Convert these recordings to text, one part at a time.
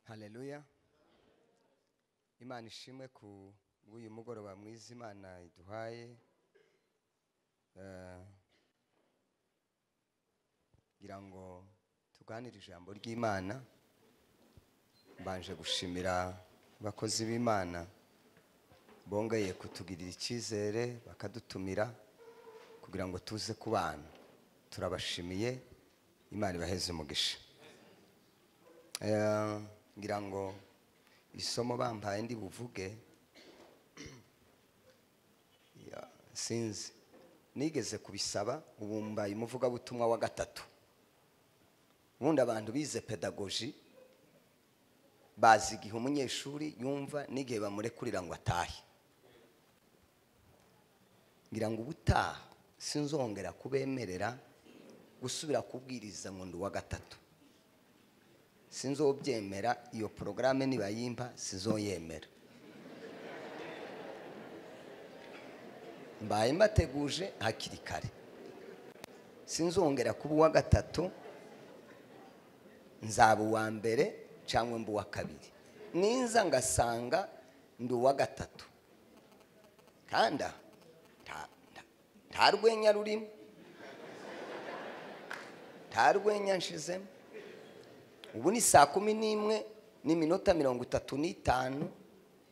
Haleluya. Imana ishimwe ku bw'uyu mugoroba mwiza Imana iduhaye. Ngira ngo tuganire ijambo ry'Imana. Mbanje gushimira abakozi b'Imana bongeye kutugirira icyizere bakadutumira kugira ngo tuze kubana. Turabashimiye, Imana ibaheze umugisha. Ngira ngo isomo bampaye ndi buvuge sinzi nigeze kubisaba, ubu mbaye umuvugabutumwa wa gatatu. Ubundi abantu bize pedagogy bazi igihe umunyeshuri yumva n'igihe bamurekurira ngo atahe. Ngira ngo ubutaha sinzongera kubemerera gusubira kubwiriza ngo ndi uwa gatatu. Sinzobyemera, iyo programme nibayimpa sizoyemera. Mbaye mbateguje hakiri kare. Sinzongera kuba uwa gatatu, nzaba uwa mbere cyangwa mba uwa kabiri. Ninza ngasanga ndi uwa gatatu, kanda nta rwenya rurimo, nta rwenya nshizemo. Ubu ni 11:35 n'iminota 35.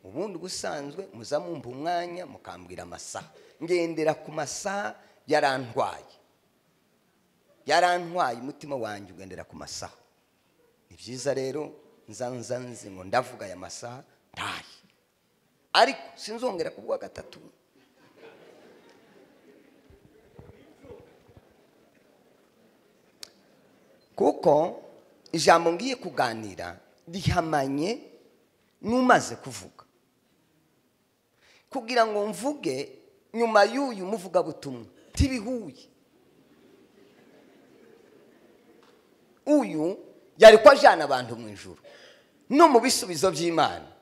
Ubundi ubusanzwe muza mumpa umwanya mukambwira amasaha. Ngendera ku masaha, yarantwaye, yarantwaye umutima wanjye ugendera ku masaha. Ni byiza rero nza nzi ngo ndavuga aya masaha ntahe, ariko sinzongera kuvuga gatatu. Kuko ijambo ngiye kuganira rihamanye n'umaze kuvuga. Kugira ngo mvuge nyuma y'uyu muvugabutumwa tibihuye. Uyu yari ko ajana abantu mu ijuru no mu bisubizo by'Imana.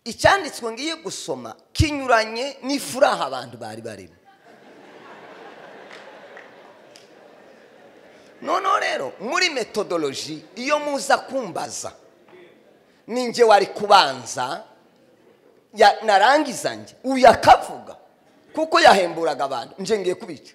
Icyanditswe ngiye gusoma kinyuranye n'ifuraha abantu bari barimo. Noneho rero muri methodology iyo muza kumbaza ninjye wari kubanza narangiza nje uyu akavuga kuko yahemburaga abantu, nje ngiye kubica.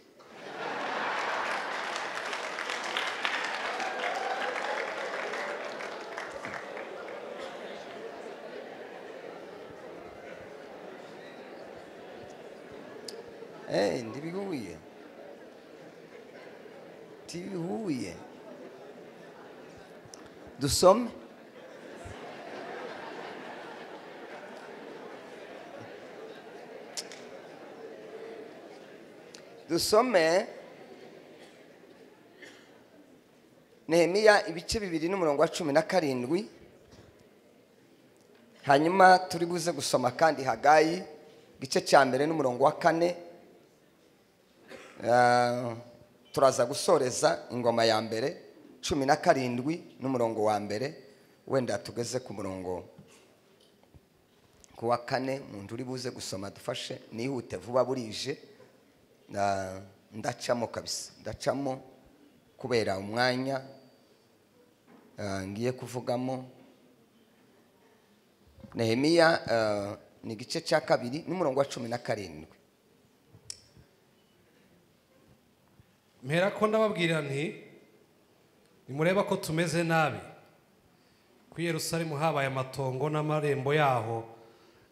Ndibihuye, tibihuye. Dusome. Dusome Nehemiya ibice 2 n'umurongo wa 17. Hanyuma turi buze gusoma kandi Hagayi igice cya 1 n'umurongo wa 4. Turaza gusoreza ingoma ya mbere 17 n'umurongo wa 1, wenda tugeze ku murongo ku wa 4. Muntu uri buze gusoma dufashe nihute vuba burije. Ndacamo kabisa, ndacamo kubera umwanya ngiye kuvugamo. Nehemiya ni igice cya 2 n'umurongo wa 17. Mpera ko ndababwira nti nimureba ko tumeze nabi, ku Yerusalemu habaye amatongo n'amarembo yaho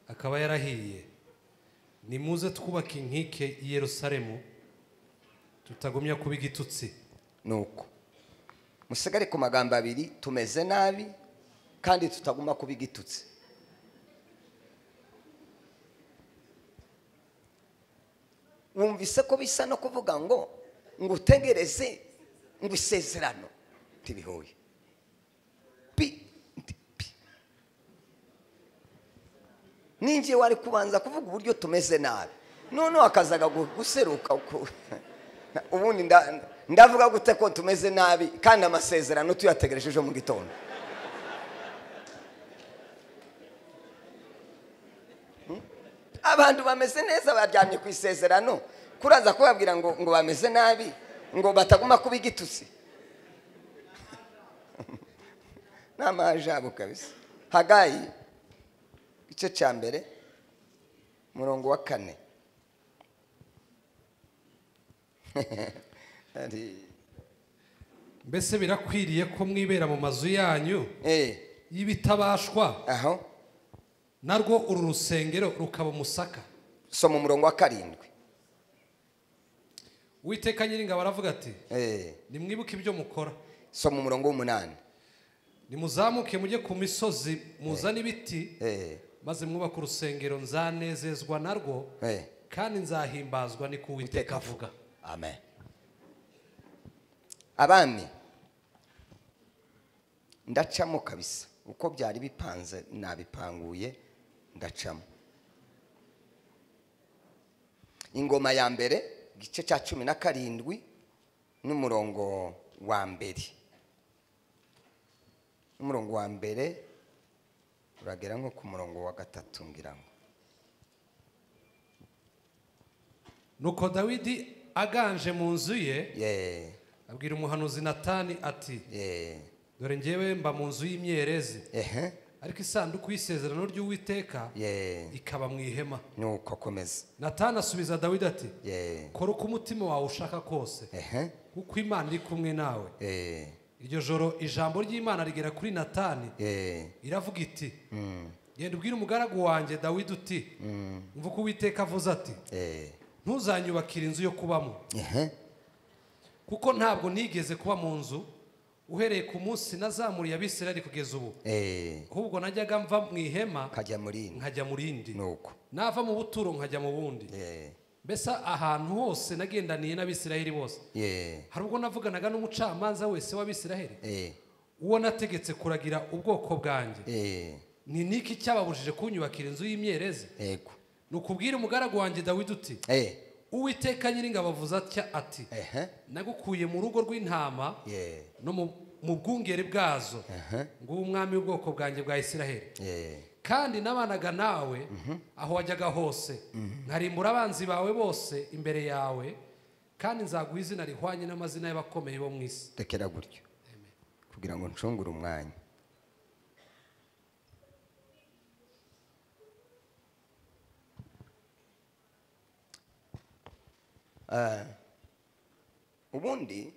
akaba yarahiye, nimuze twubake inkike i Yerusalemu tutagumya kuba igitutsi. Nuko musigare ku magambo abiri, tumeze nabi kandi tutaguma kuba igitutsi. Wumvise ko bisa no kuvuga ngo utegereze ngo isezerano tibihuye. Pi pi. Ninjye wari kubanza kuvuga uburyo tumeze nabi, none akazaga guseruka. Ubundi ndavuga gute ko tumeze nabi kandi amasezerano tuyategereje ejo mu gitondo? Abantu bameze neza baryamye ku isezerano, kuraza kubabwira ngo bameze nabi ngo bataguma kuba igitutsi. N'amajabo kabisa. Hagayi igice cya mbere murongo wa 4. Mbese birakwiriye ko mwibera mu mazu yanyu y'ibitabashwa, aho narwo uru rusengero rukaba umusaka. Soma umurongo wa 7. Uwiteka Nyiringabo aravuga ati nimwibuke ibyo mukora. Soma umurongo wa 8. Nimuzamuke mujye ku misozi muzane ibiti, maze mwubake urusengero, nzanezezwa narwo kandi nzahimbazwa, ni ko Uwiteka avuga. Amen. Abami ndacamo kabisa, uko byari bipanze nabipanguye, ndacamo. Ingoma ya mbere igice cya 17 n'umurongo wa mbere. Umurongo wa mbere uragera nko ku murongo wa 3 ngira ngo. Nuko Dawidi aganje mu nzu ye, abwira umuhanuzi Natani ati dore njyewe mba mu nzu y'imyerezi, ariko isanduku y'isezerano ry'Uwiteka ikaba mu ihema. Nuko akomeza. Natani asubiza Dawidi ati kora uko umutima wawe ushaka kose, kuko Imana iri kumwe nawe. Iryo joro ijambo ry'Imana rigera kuri Natani, iravuga iti genda ubwire umugaragu wanjye Dawidi uti umva uko Uwiteka avuze ati ntuzanyubakire inzu yo kubamo, kuko ntabwo nigeze kuba mu nzu uhereye ku munsi nazamuriye Abisirayeli kugeza ubu, ahubwo najyaga mva mu ihema nkajya mu rindi, nava mu buturo nkajya mu bundi. Mbese ahantu hose nagendaniye n'Abisirayeli bose, hari ubwo navuganaga n'umucamanza wese w'Abisirayeli, uwo nategetse kuragira ubwoko bwanjye, ni niki cyababujije kunyubakira inzu y'imyerezi? Nukubwira umugaragu wanjye Dawidi uti Uwiteka Nyiringabo avuze atya ati nagukuye mu rugo rw'intama no mu bwungeri bwazo, ngo umwami w'ubwoko bwanjye bwa Isiraheli, kandi nabanaga nawe aho wajyaga hose, nkarimbura abanzi bawe bose imbere yawe, kandi nzaguha izina rihwanye n'amazina y'abakomeye bo mu isi. Rekera gutyo kugira ngo ncungure umwanya. Ubundi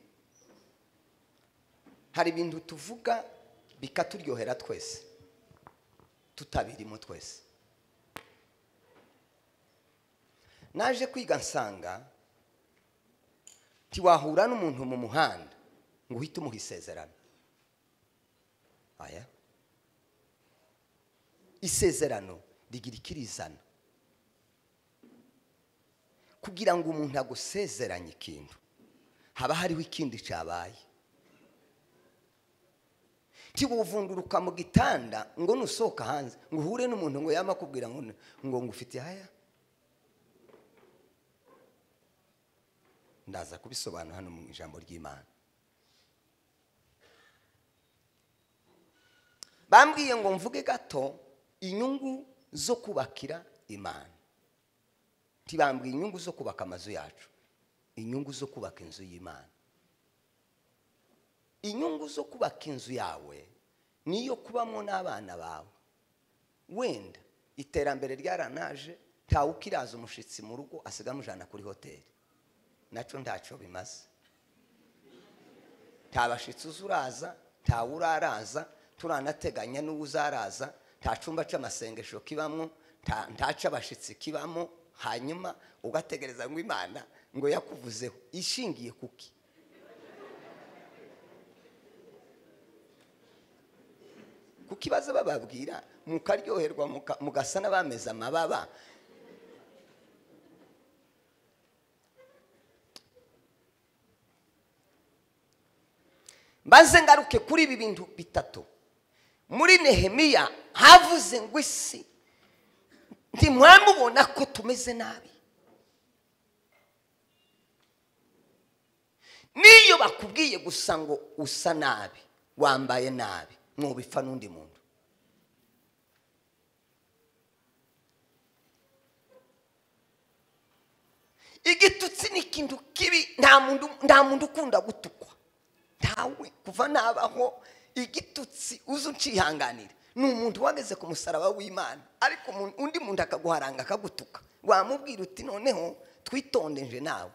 hari ibintu tuvuga bikaturyohera twese tutabirimo twese. Naje kwiga nsanga tiwahura n'umuntu mu muhanda ngo uhite umuha isezerano. Aya isezerano rigira ikirizana. Kugira ngo umuntu agusezeranye ikintu haba hariho ikindi cyabaye. Tiwuvunduruka mu gitanda ngo nusohoka hanze ngo uhure n'umuntu ngo yama kubwira ngo ngufite haya. Ndaza kubisobanura hano mu ijambo ry'Imana. Bambwiye ngo mvuge gato inyungu zo kubakira Imana. Tibambwiye inyungu zo kubaka amazu yacu, inyungu zo kubaka inzu y'Imana. Inyungu zo kubaka inzu yawe niyo kubamo n'abana bawe. Wenda iterambere ryaranaje, ntawe ukiraza umushitsi mu rugo asiga mujana kuri hoteli, naco ntacyo bimaze. Nta bashitsi uzuraza, ntawe uraraza, turanateganya n'uzaraza, nta cumba c'amasengesho kibamwo, ntaca abashitsi kibamo. Hanyuma ugategereza ngo Imana ngo yakuvuzeho ishingiye kuki? Kuki baza bababwira mukaryoherwa mugasa n'abameze amababa? Mbaze ngaruke kuri ibi bintu bitatu. Muri Nehemiya havuze ngo isi ntimwamubona ko tumeze nabi. Niyo bakubwiye gusa ngo usa nabi, wambaye nabi, mwubipfa n'undi muntu. Igitutsi ni ikintu kibi, nta muntu ukunda gutukwa. Ntawe kuva nabaho Igitutsi uzi ucihanganira ni umuntu wageze ku musaraba w'Imana, ariko undi muntu akaguharanga akagutuka, wamubwira uti noneho twitondeje nawe.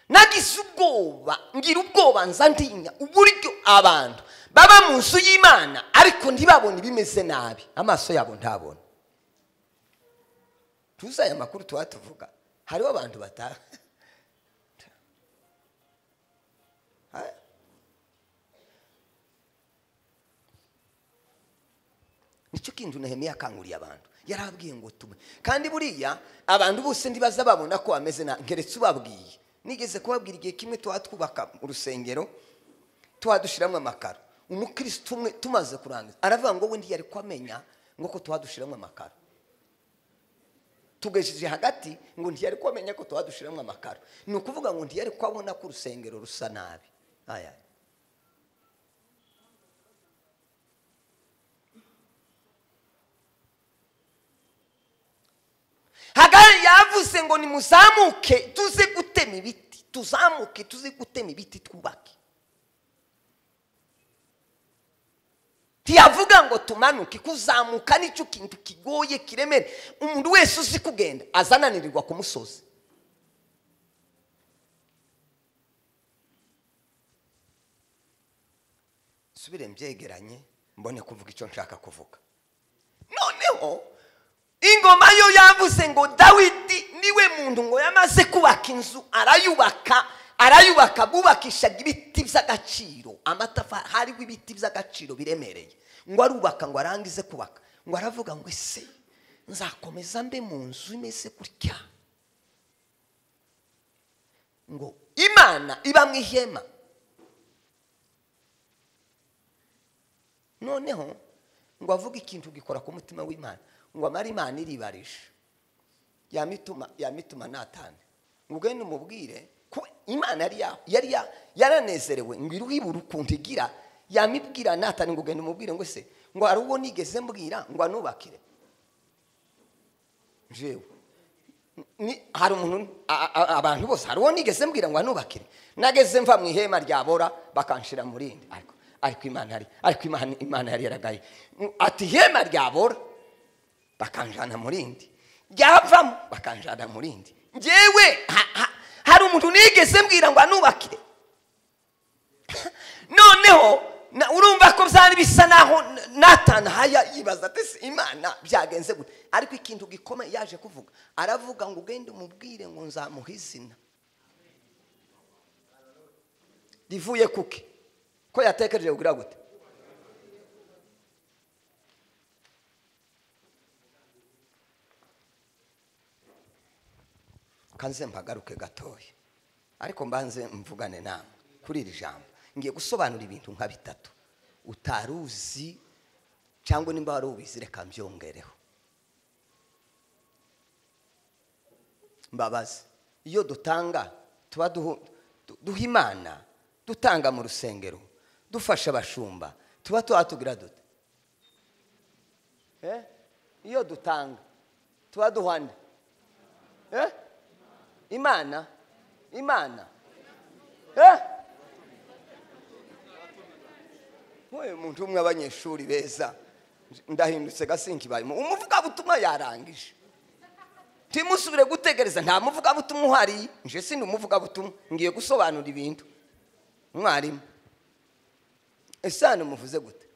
Nagize ubwoba, ngira ubwoba nza ntinya uburyo abantu baba mu nzu y'Imana ariko ntibabone ibimeze nabi, amaso yabo ntabona. Tuzi aya makuru tuba tuvuga, hariho abantu bata nicyo kintu Nehemiya akanguriye abantu, yarababwiye ngo tume. Kandi buriya abantu bose ntibaza babona ko bameze na nkeretse ubabwiye. Nigeze kubabwira igihe kimwe tuba twubaka urusengero, tuba dushiramo amakaro, umukristo umwe tumaze kurangiza aravuga ngo we ntiyari kwamenya ngo ko tuba dushiramo amakaro. Tugejeje hagati ngo ntiyari kwamenya ko tuba dushiramo amakaro, ni ukuvuga ngo ntiyari kwabona ko urusengero rusa nabi. Aya Hagari yavuze ngo nimuzamuke tuze gutema ibiti, tuzamuke tuze gutema ibiti twubake. Ntiyavuga ngo tumanuke, kuzamuka nicyo kintu kigoye kiremere. Umuntu wese uzi kugenda azananirirwa ku musozi. Subire mbyegeranye mbone kuvuga icyo nshaka kuvuga. Noneho ingoma yo yavuze ngo Dawidi niwe muntu ngo yamaze kubaka inzu, arayubaka, arayubaka, bubakishaga ibiti by'agaciro, amatafari hariho ibiti by'agaciro biremereye, ngo arubaka ngo arangize kubaka, ngo aravuga ngo ese nzakomeza mbe mu nzu imeze gutya, ngo Imana iba mu ihema. Noneho ngo avuge ikintu gikora ku mutima w'Imana, ngo amara Imana iribarisha, yamituma Natani ngo ugende umubwire ko Imana yari yaranezerewe, ngo iruhibura ukuntu igira. Yamibwira Natani ngo ugende umubwire ngo se ngo hari uwo nigeze mbwira ngo anubakire jewe, hari umuntu abantu bose hari uwo nigeze mbwira ngo anubakire, nageze mva mu ihema ryabora bakanshira mu rindi. Ariko Imana yari, ariko Imana yari yaragaye ati ihema ryabora bakanjana mu rindi, ryavamo bakanjana mu rindi. Njyewe hari umuntu nigeze mbwira ngo anubakire. Noneho urumva ko byari bisa naho Natani haya yibaza ati Imana byagenze gute. Ariko ikintu gikomeye yaje kuvuga, aravuga ngo ugende umubwire ngo nzamuha izina rivuye kuki ko yatekereje kugira gute. Kanze mpagaruke gatoya, ariko mbanze mvugane namwe kuri iri jambo. Ngiye gusobanura ibintu nka bitatu utaruzi, cyangwa nimba wari ubizi reka mbyongereho. Mbabazi, iyo dutanga tuba duha Imana, dutanga mu rusengero, dufasha abashumba, tuba tugira dute? Iyo dutanga tuba duhana Imana, Imana. Mwe muntu umwe abanyeshuri beza ndahindutse gasinki barimo umuvuga butumwa yarangije, ntimusubire gutegereza, nta muvuga butumwa uhari. Nje sindi umuvuga butumwa, ngiye gusobanura ibintu. Mwarimu esano muvuze gute?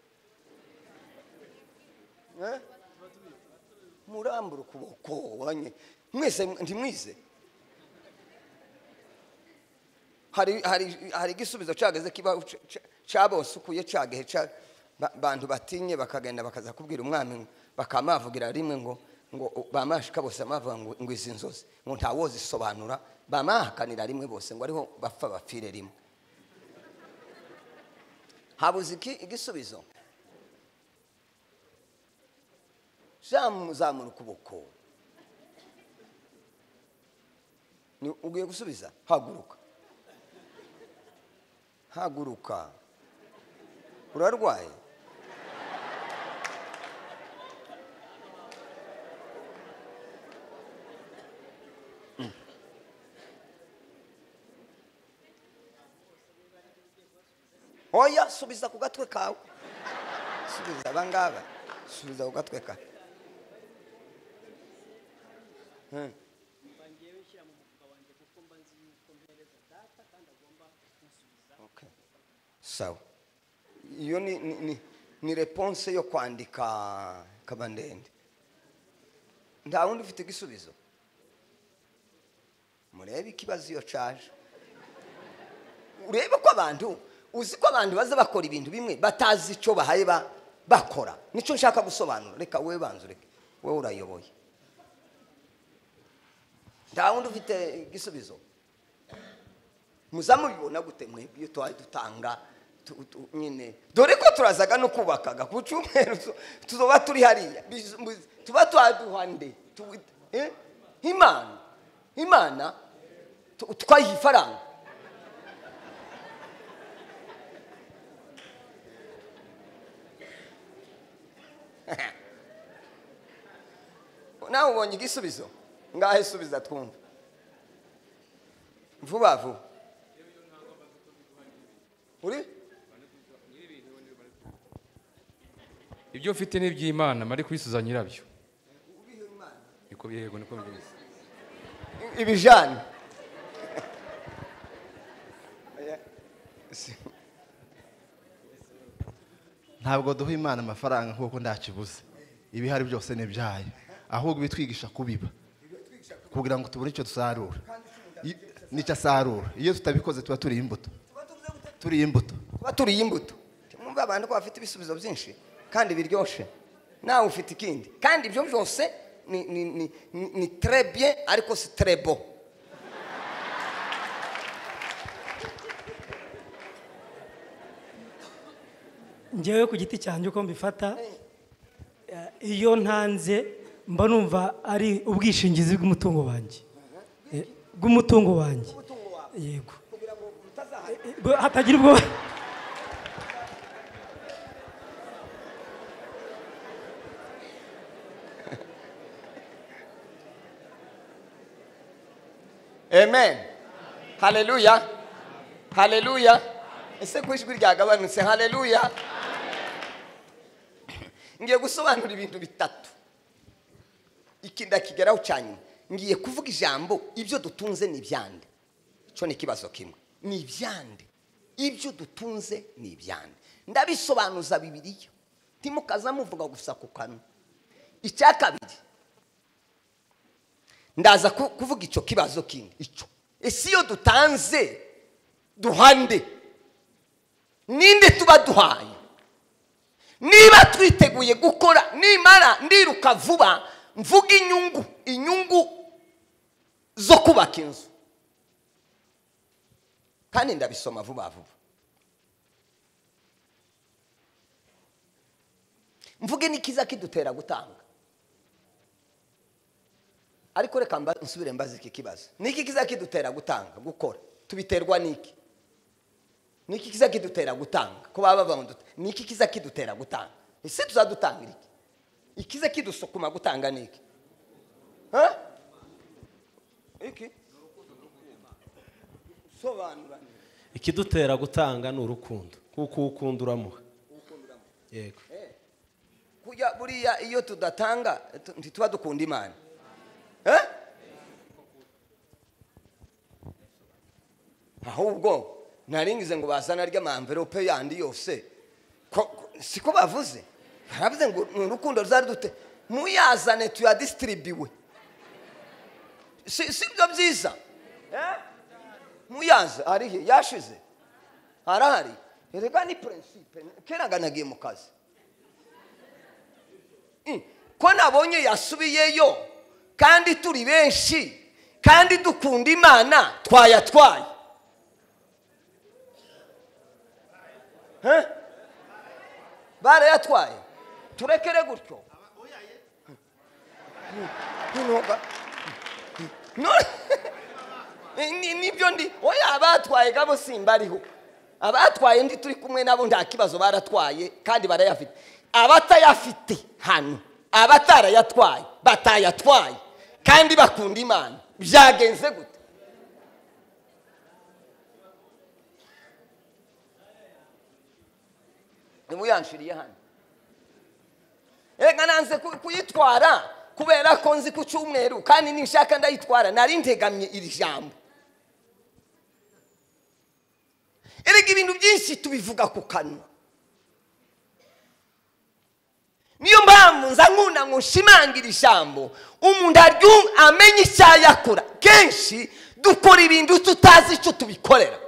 Murambura ukuboko wanye mwese ntimwize. Hari igisubizo cyageze kiba cyabose ukuye cyagehe bantu batinye bakagenda bakaza kubwira umwami, bakamavugira rimwe ngo bamashika bose amavuga ngo izi nzozi ngo ntawozisobanura, bamahakanira rimwe bose ngo ariho bapfa bapfire rimwe. Habuze iki igisubizo? Zamura ukuboko. Ni ugiye gusubiza? Haguruka, haguruka. Urarwaye? Oya, subiza ku gatwe kawe. Subiza abangaba, subiza ku gatwe kawe. Okay. Sawa. Iyo ni réponse yo kwandika kabandende. Nta wundi ufite igisubizo. Murebe ikibazo iyo caje. Urebe ko abantu, uzi ko abantu baza bakora ibintu bimwe batazi ico bahaye bakora. Nico nshaka gusobanura. Reka wewe banza ureke. Wewe urayoboye. Nta wundi ufite igisubizo. Muzamubibona gute mwebwe iyo twari dutanga nyine? Dore ko turazaga no kubakaga ku cyumweru tuzoba turi hariya, tuba twaduhande Imana twayiha ifaranga. Nawe ubonye igisubizo? Ngahe subiza twumva vuba vuba. Uri? Ibyo mfite ni iby'Imana, mari kwisuza nyirabyo. Niko yego, niko mbizi. Ibijana. Ntabwo duha Imana amafaranga kuko ndakibuze. Ibihari byose ni ibyayo. Ahubwo bitwigisha kubiba kugira ngo tubone icyo dusarura. Nicyo asarura. Iyo tutabikoze tuba turi imbuto. Turi imbuto. Tuba turi imbuto. Mwumva abantu ko bafite ibisubizo byinshi kandi biryoshe. Nawe ufite ikindi. Kandi ibyo byose ni très bien ariko si très beau. Njyewe ku giti cyanjye uko mbifata, iyo ntanze mba numva ari ubwishingizi bw'umutungo wanjye. Bw'umutungo wanjye. Yego. Hatagira ubwo. Amen. Hallelujah. Hallelujah. Ese ko ijwi ryagabanutse? Hallelujah. Ngiye gusobanura ibintu bitatu. Iki ndakigeraho cyane. Ngiye kuvuga ijambo ibyo dutunze ni ibyande. Cyo ni ikibazo kimwe. Ni ibyande. Ibyo dutunze ni ibyande. Ndabisobanuza Bibiliya. Timukaza muvuga gusa ku kanwa. Icya kabiri, ndaza kuvuga icyo kibazo kindi. Icyo ese iyo dutanze duhande, ninde tuba duhaye? Niba twiteguye gukora, nimara ndiruka vuba mvuga inyungu zo kubaka inzu, kandi ndabisoma vuba vuba. Mvuge n'ikiza kidutera gutanga. Ariko reka nsubire mbaze iki kibazo. Niki kiza kidutera gutanga, gukora? Tubiterwa niki? Niki kiza kidutera gutanga? Ko baba bavuga niki kiza kidutera gutanga? Ese tuzadutangira iki? Ikiza kidusukuma gutanga niki? Ha? Iki? Sobanura. Ikidutera gutanga ni urukundo. Kuko ukunda uramuha. Yego. Kujya buriya iyo tudatanga ntituba dukunda Imana. Ahubwo naringize ngo bazana rya envelope yandi yose. Siko bavuze. Baravuze ngo urukundo ruzari dute, muyazane tuyadistribuwe. Si byo byiza. Muyaza ari yashize. Arahari. Erega ni principe. Keraga nagiye mu kazi. Ko nabonye yasubiyeyo kandi turi benshi kandi dukunda Imana twayatwaye. Barayatwaye. Turekere gutyo. Nibyo ndi oya abatwaye gabo simbariho. Abatwaye ndi turi kumwe nabo nta kibazo baratwaye kandi barayafite. Abatayafite hano, abatarayatwaye batayatwaye kandi bakunda Imana, byagenze gute? Nimuyanshiriye hano. Reka nanze kuyitwara kubera ko nzi ku cyumweru kandi ninshaka ndayitwara, nari ntegamye iri jambo. Erega ibintu byinshi tubivuga ku kanwa. Niyo mpamvu nza nkunda ngo nshimangira ijambo, umuntu amenye icyo yakora. Kenshi dukora ibintu tutazi icyo tubikorera.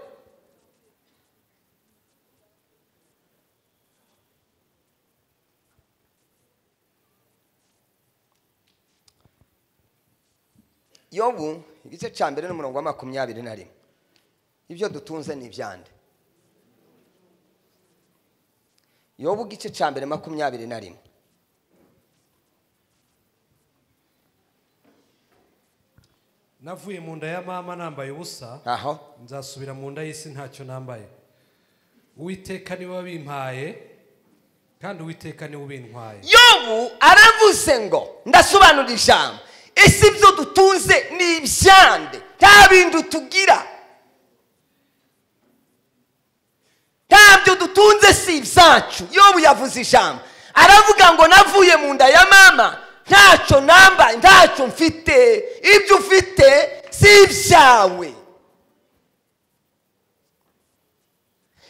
Yobu igice cya mbere n'umurongo wa 21. Ibyo dutunze ni ibyande. Yobu igice cya mbere 21. Navuye mu nda ya mama nambaye ubusa, aho nzasubira mu nda y'isi ntacyo nambaye. Uwiteka niwe wabimpaye kandi Uwiteka niwe ubintwaye. Yobu aravuze ngo ndasobanura ijambo. Ese ibyo dutunze ni ibyande? Nta bintu tugira, ntabyo dutunze, si ibyacu. Yobu yavuze ijambo aravuga ngo navuye mu nda ya mama ntacyo nambaye, ntacyo mfite. Ibyo ufite si ibyawe,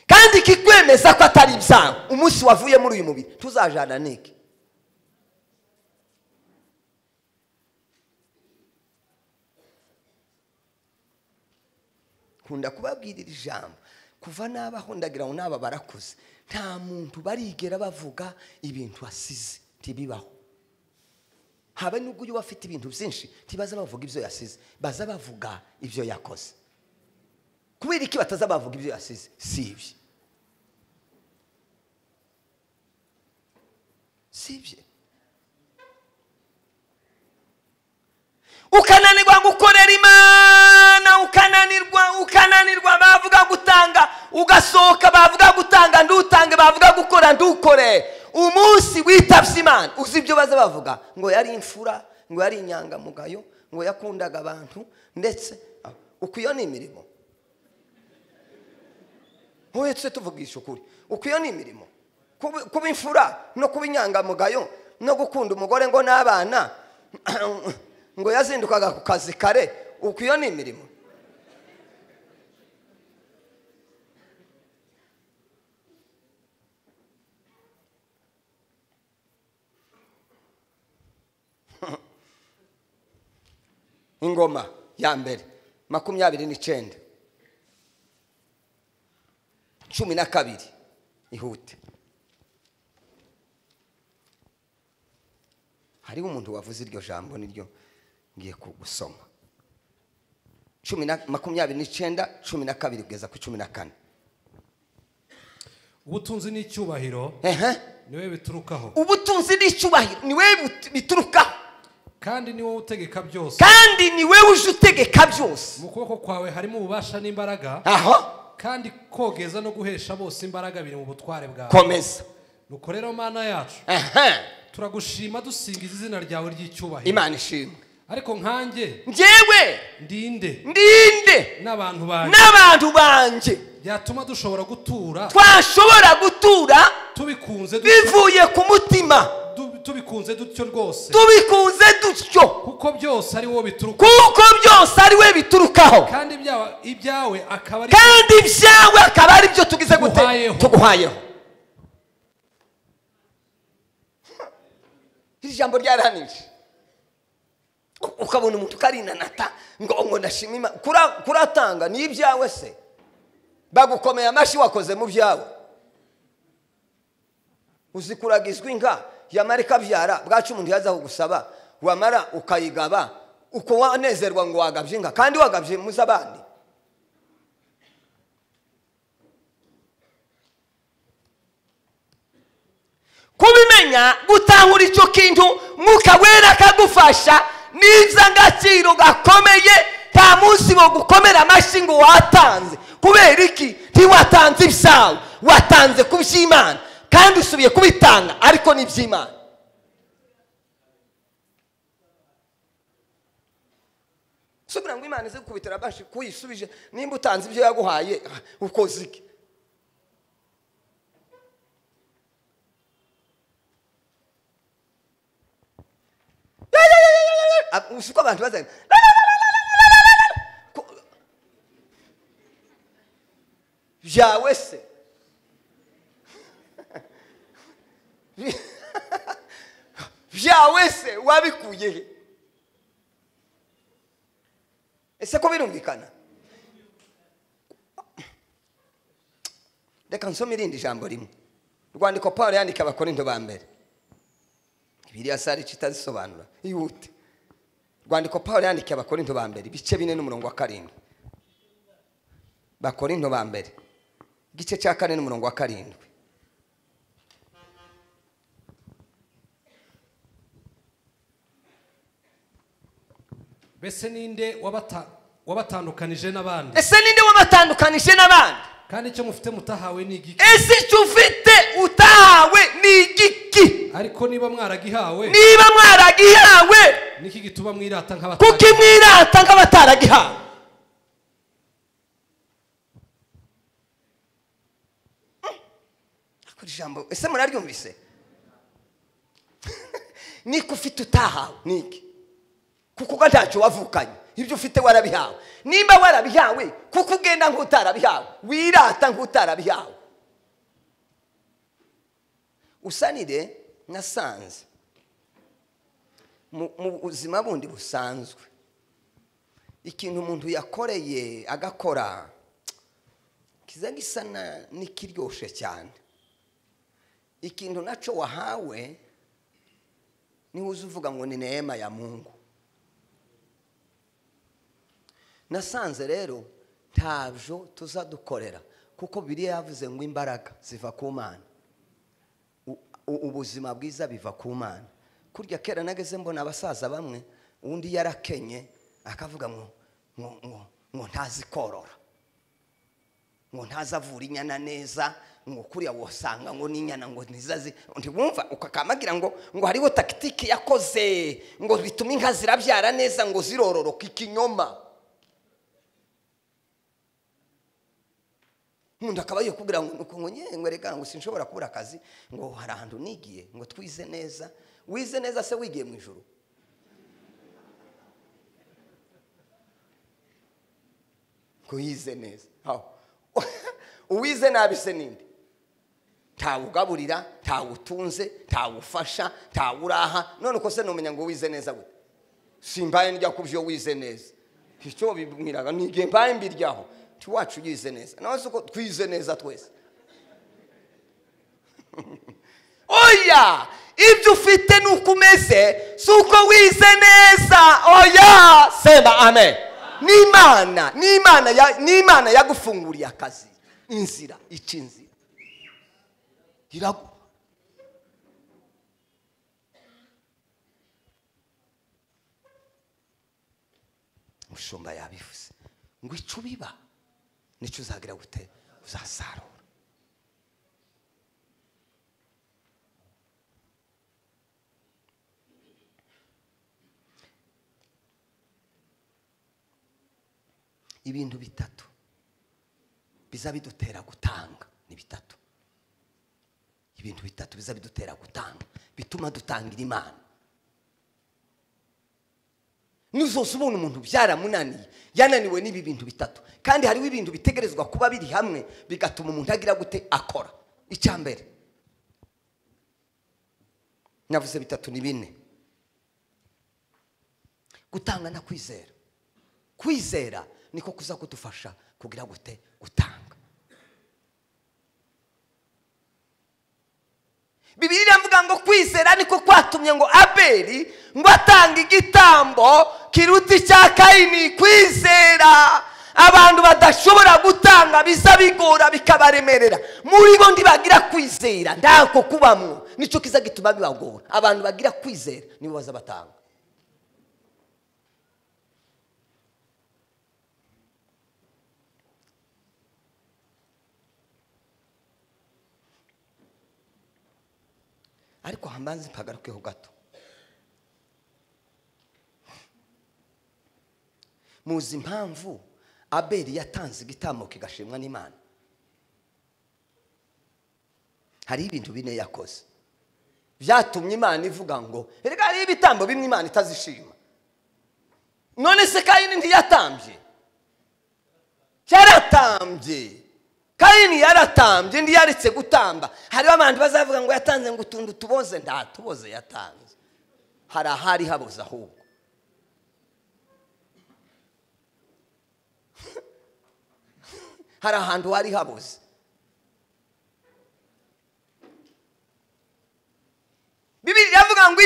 kandi kikwemeza ko atari ibyawe. Umunsi wavuye muri uyu mubiri tuzajana niki? Kunda kubabwirira ijambo kuva nabaho ndagira ngo naba barakuze, nta muntu barigera bavuga ibintu asize, ntibibaho. Habe nubwo uyu afite ibintu byinshi ntibaza bavuga ibyo yasize, baza bavuga ibyo yakoze. Kubera iki bataza bavuga ibyo yasize? Si ibye, si ibye. Ukananirwa gukorera Imana, ukananirwa, bavuga gutanga ugasohoka, bavuga gutanga ndutange, bavuga gukora ndukore. Umunsi witavye Imana uzi ibyo baza bavuga ngo yari imfura, ngo yari inyangamugayo, ngo yakundaga abantu, ndetse uko iyo ni imirimo. Hoye tse tuvugisha ukuri, uko iyo ni imirimo. Kuba imfura no kuba inyangamugayo no gukunda umugore ngo n'abana ngo yazindukaga ku kazi kare, uko iyo ni imirimo. Ingoma ya mbere 29 12 ihute. Hariho umuntu wavuze iryo jambo niryo ngiye kugusoma. 29 12 kugeza ku 14. Ubutunzi n'icyubahiro niwe biturukaho. Ubutunzi n'icyubahiro niwe biturukaho. Kandi ni wowe utegeka byose. Kandi ni wewe uje utegeka byose. Mu kuboko kwawe harimo ububasha n'imbaraga. Aho. Kandi kogeza no guhesha bose imbaraga biri mu butware bwawe. Komeza. Nuko rero Mana yacu, turagushima dusingiza izina ryawe ry'icyubahiro. Imana ishimwe. Ariko nkanjye njyewe ndinde n'abantu banjye, n'abantu banjye byatuma dushobora gutura, twashobora gutura tubikunze, bivuye ku mutima, tubikunze dutyo rwose, tubikunze dutyo, kuko byose ari wowe bituruka, kuko byose ari we biturukaho, kandi ibyawe akaba ari, kandi ibyawe akaba ari byo tugize gute, tuguhayeho. Iri jambo ryarahanije. Ukabona umuntu ukarinanata ngo ndashima Imana. Kuratanga ni ibyawe se? Bagukomeye amashi wakoze mu byawe. Uzikuragizwa inka yamara ikabyara, bwacu umuntu yaza kugusaba wamara ukayigaba, uko wanezerwa ngo wagabye inka kandi wagabye muzabandi. Kubimenya gutahura icyo kintu, Mwuka Wera akagufasha, n'iby'agaciro gakomeye. Nta munsi wo gukomera amashyi ngo watanze. Kubera iki? Ntiwatanze ibyawe, watanze ku by'Imana, kandi usubiye kubitanga ariko ni iby'Imana. Subira ngo Imana ize gukubitira abashi kuyisubije, nimba utanze ibyo yaguhaye ukoze iki? Usuko abantu bazana byawe se byawe se wabikuye he? Ese ko birumvikana? Reka nsome irindi jambo rimwe. Rwandiko Paul yandika Abakorinto ba mbere. Bibiliya sari itazisobanura. Ihute. Rwandiko Paul yandika Abakorinto ba mbere ibice 4 n'umurongo wa 7. Bakorinto ba mbere igice cya 4 n'umurongo wa 7. Bese ninde wabatandukanije n'abandi? Ese ninde wabatandukanije n'abandi? Kandi icyo mufite mutahawe ni igiki? Ese icyo ufite utahawe ni igiki? Ariko niba mwaragihawe, niba mwaragihawe, niki gituma mwirata nk'abataragihawe? Kuki mwirata nk'abataragihawe? Akora ijambo, ese muraryumvise? Niko ufite utahawe ni iki? Kuko ntacyo wavukanye, ibyo ufite warabihawe. Nimba warabihawe, kuko ugenda nk'utarabihawe, wirata nk'utarabihawe. Usanire nasanze mu buzima bundi busanzwe, ikintu umuntu yakoreye agakora kiza gisa n'ikiryoshe cyane. Ikintu naco wahawe niho uzuvuga ngo ni neema ya Mungu. Nasanze rero ntabyo tuzadukorera, kuko Bibiliya yavuze ngo imbaraga ziva ku Mana, ubuzima bwiza biva ku Mana. Kurya kera nageze mbona abasaza bamwe, undi yarakenye akavuga ngo ngo ngo ntazi korora, ngo ntazavura inyana neza, ngo kuriya wosanga ngo n'inyana ngo ntizazi. Ntiwumva ukakamagira ngo ngo hariho taktiki yakoze ngo bituma inka zirabyara neza ngo zirororoka. Ikinyoma. Umuntu akaba yikubwira ngo nuko ngo ngo reka ngo sinshobora kubura akazi, ngo hari ahantu nigiye ngo twize neza. Wize neza se wigiye mu ijuru? Ngo yize neza. Uwize nabi se ninde? Ntawugaburira, ntawutunze, ntawufasha, ntawuraha. None uko se numenya ngo wize neza gute? Simbaye njya kubyo wize neza. Icyo bibwiraga nigiye mbaye mbiryaho. Wacu yize neza. Nawe uko twize neza twese. Oya, ibyo ufite nuko umeze suko wize neza. Oya, sema amen. N'Imana, n'Imana ya n'Imana yagufunguriye akazi, inzira, ici inzira. Iragu. Mushumba yabivuze ngo ico biba nicyo uzagira gute? Uzasarura. Ibintu bitatu biza bidutera gutanga ni bitatu. Ibintu bitatu biza bidutera gutanga, bituma dutangira Imana. Nuzose ubona umuntu byaramunaniye, yananiwe n'ibi bintu bitatu. Kandi hariho ibintu bitegerezwa kuba biri hamwe bigatuma umuntu agira gute? Akora. Icya mbere navuze bitatu ni bine. Gutanga na kwizera. Kwizera niko kuza kudufasha kugira gute? Gutanga. Bibiliya iravuga ngo kwizera niko kwatumye ngo Abeli ngo atanga igitambo kiruta icya Kayini. Kwizera abantu badashobora gutanga biza bigora bikabaremerera, muri bo ntibagira kwizera, ndako kubamwo nico kiza gituma bibagora. Abantu bagira kwizera nibo baza batanga. Ariko hambanze mpagarukeho gato. Muzi impamvu Abeli yatanze igitambo kigashimwa n'Imana? Hari ibintu bine yakoze byatumye Imana ivuga ngo erega hari ibitambo bimwe Imana itazishima. None se Kayini ntiyatambye? Yaratambye. Kayini yaratambye, ntiyaretse gutamba. Hariho abantu bazavuga ngo yatanze ngo utuntu tuboze, nta tuboze yatanze. Hari ahari haboze ahubwo. Hari ahantu hari haboze. Bibiri iravuga ngo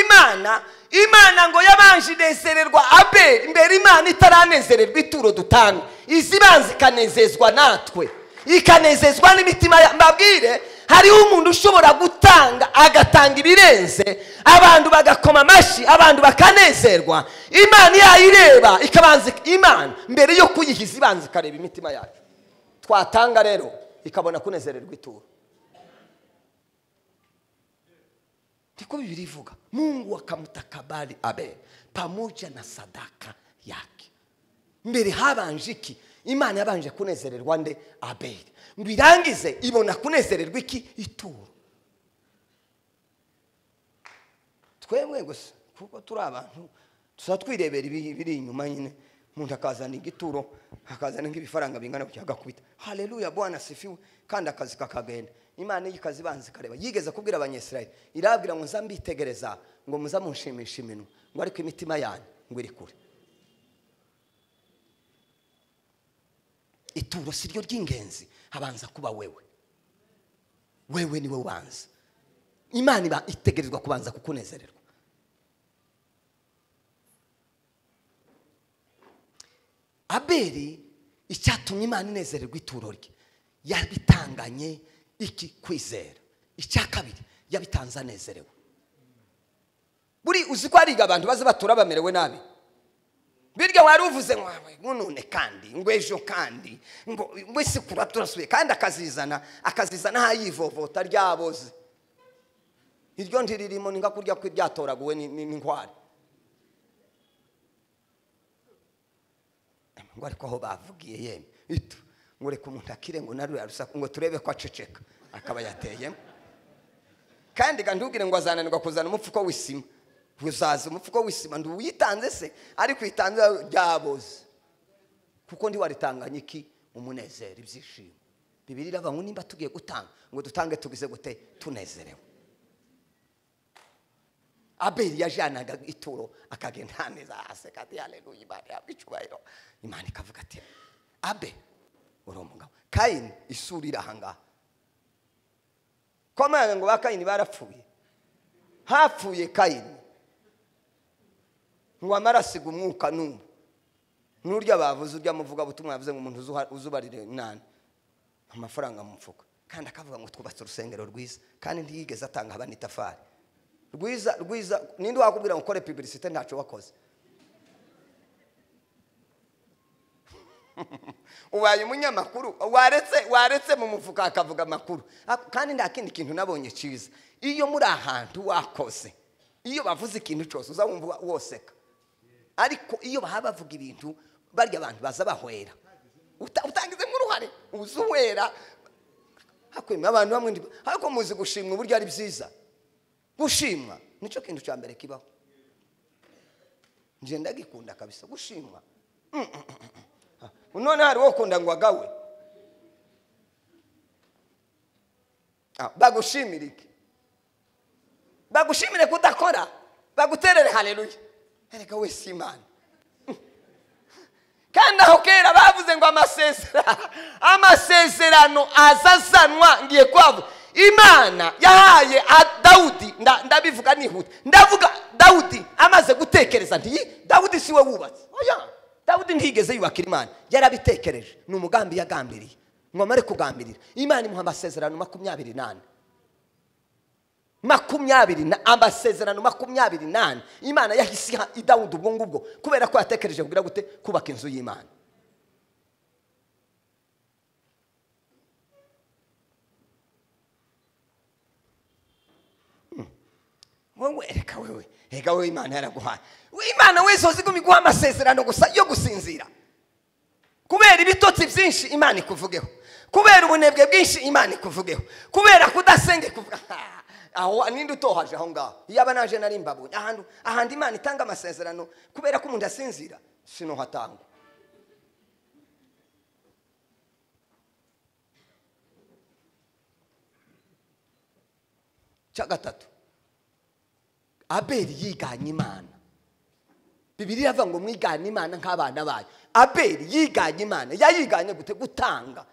Imana ngo yabanje inezererwa Abeli imbere Imana itaranezererwa ituro dutanga. Izibanza ikanezezwa natwe, ikanezezwa n'imitima. Mbabwire, hariho umuntu ushobora gutanga agatanga ibirenze, abantu bagakoma amashyi, abantu bakanezerwa. Imana yayireba ikabanza, Imana mbere yo kuyihiza ibanza ikareba imitima yacu. Twatanga rero ikabona kunezererwa ituro. Ndiko Bibiri ivuga, Mungu akamtakabali Abeli pamoja na sadaka yake. Mbere habanje iki? Imana yabanje kunezererwa nde? Abeli. Ngo irangize ibona kunezererwa iki? Ituro. Twemwe gusa kuko turi abantu tuza twirebera ibiri inyuma nyine. Umuntu akazana igituro, akazana nk'ibifaranga bingana gutya agakubita, haleluya Bwana sifiwe, kandi akazi kakagenda. Imana ikazibanza ikareba. Yigeze kubwira Abanyisirayeli, irabwira ngo nza mbitegereza ngo muza munshimisha iminwa, ngo ariko imitima yanyu ngo iri kure. Ituro si ryo ry'ingenzi, habanza kuba wewe. Wewe niwe ubanza. Imana iba itegerezwa kubanza kukunezererwa. Abeli icyatumye Imana inezererwa ituro rye, yabitanganye iki? Kwizera. Icya kabiri, yabitanze anezerewe. Buri uzi ko ariga abantu baze batura bamerewe nabi. Birya wari uvuze ngo none kandi ngo ejo kandi ngo wese kura turasuye, kandi akazizana hayivovota ryaboze. Iryo ntiririmo ninga kurya kwiryatoraguwe n'inkware. Ngo ariko aho bavugiye yemwe itu ngo reka umuntu akire ngo narure arusaku ngo turebe ko aceceka, akaba yateyemo. Kandi gandugire ngo azananirwa kuzana umufuko w'isima. Uzaza umufuko w'isima nduwitanze se, ariko itanze ryaboze. Kuko ndi waritanganye iki? Umunezero, ibyishimo. Bibiri iravuga ngo nimba tugiye gutanga ngo dutange tugize gute? Tunezerewe. Abeli yajanaga ituro akagenda neza aseka ati haleluya, Imana yawe icyubahiro. Imana ikavuga ati Abe uri umugabo. Kayini isura iri ahangaha. Komanga ngo ba Kayini barapfuye. Hapfuye Kayini. Ngo amarasiga umwuka n'ubu. Nurya bavuze urya muvuga butumwa yavuze ngo umuntu uzubarire nani amafaranga mu mufuka, kandi akavuga ngo twubatse urusengero rwiza, kandi ntiyigeze atanga abana itafari. Rwiza rwiza, ninde wakubwira ngo ukore publicité ntacyo wakoze? Ubaye umunyamakuru waretse mu mufuka akavuga amakuru. Kandi nta kindi kintu nabonye cyiza, iyo muri ahantu wakoze, iyo bavuze ikintu cyose uzawumva woseka. Ariko iyo bahaba bavuga ibintu barya abantu baza bahwera, utangizemo uruhare uzuwera. Hakwema abantu bamwe ariko muzi gushimwa uburyo ari byiza. Gushimwa nicyo kintu cya mbere kibaho. Nje ndagikunda kabisa gushimwa. None hari wo kunda ngo agawe. Bagushimira iki? Bagushimire kudakora, baguterere haleluya. Erega we si Imana. Kandi aho kera bavuze ngo amasezerano azazanwa ngiye kwavu. Imana yahaye Dawudi, ndabivuga nihuta. Ndavuga Dawudi amaze gutekereza nti Dawudi siwe wubatse. Oya, Dawudi ntigeze yubakira Imana, yarabitekereje. Ni umugambi yagambiriye. Ngo amare kugambirira, Imana imuha amasezerano 24. 20 na amasezerano 24. Imana yahise iha Dawudi ubwo ngubwo kubera ko yatekereje kugira gute? Kubaka inzu y'Imana. Wowe reka wewe, reka wewe, Imana yaraguhaye. Imana wese uziguma iguha amasezerano gusa yo gusinzira. Kubera ibitotsi byinshi Imana ikuvugeho. Kubera ubunebwe bwinshi Imana ikuvugeho. Kubera kudasenga ikuvuga. Aho ninde utohaje aho ngaho? Yaba naje nari mbabonye ahantu ahandi Imana itanga amasezerano kubera ko umuntu asinzira sinohatangwa. Cya gatatu, Abeli yiganye Imana. Bibiliya ivuga ngo mwigane Imana nk'abana bayo. Abeli yiganye Imana. Yayiganye gute? Gutanga.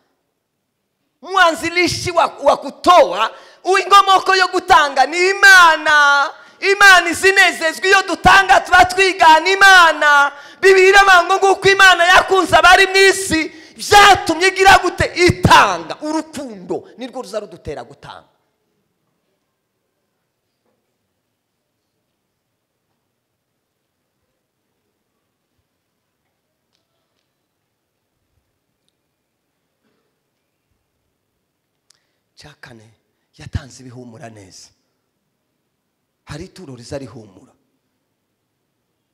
Mwanzilishi wa kutoa, inkomoko yo gutanga ni Imana. Imana izinezezwa iyo dutanga, tuba twigana Imana. Bibiliya ivuga ngo nguko Imana yakunze abari mu isi, byatumye igira gute? Itanga. Urukundo nirwo ruza rudutera gutanga. Cya kane, yatanze ibihumura neza. Hari ituro riza rihumura,